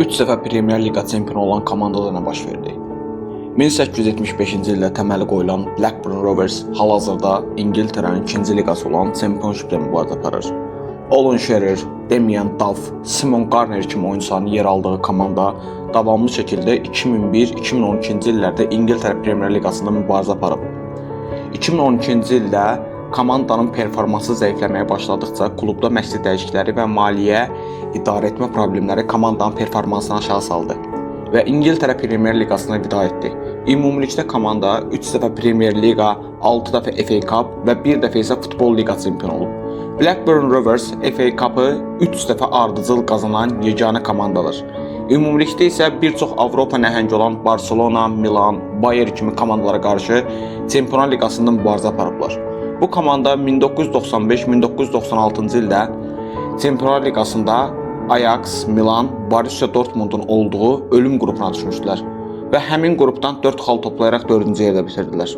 3 dəfə Premyer Liqa çempionu olan komandada nə baş verdi? 1875-ci ildə təməli qoyulan Blackburn Rovers hal-hazırda İngiltərənin ikinci liqası olan Championship-də mübarizə aparır. Alan Shearer, Damien Duff, Simon Garner kimi oyunçuların yer aldığı komanda davamlı şəkildə 2001-2012-ci illərdə İngiltərə Premyer Liqasında mübarizə aparıb. 2012-ci ildə komandanın performansı zəifləməyə başladıqca klubda məşqçi dəyişiklikləri və maliyyə idarə etmə problemləri komandanın performansını aşağı saldı və İngiltərə Premyer Liqasına vida etdi. Ümumilikdə komanda 3 dəfə Premyer Liqa, 6 dəfə FA Cup və 1 dəfə isə Futbol Liqa çempionu olub. Blackburn Rovers FA Cup-ı 3 dəfə ardıcıl qazanan yeganə komandadır. Ümumilikdə isə bir çox Avropa nəhəngi olan Barcelona, Milan, Bayern kimi komandalara qarşı Çempionlar Liqasında mübarizə aparıblar. Bu komanda 1995-1996-cı ildə Çempionlar Liqasında Ajax, Milan, Borussia Dortmundun olduğu ölüm qrupuna düşmüşdülər və həmin qrupdan 4 xal toplayaraq 4-cü yerdə bitirdilər.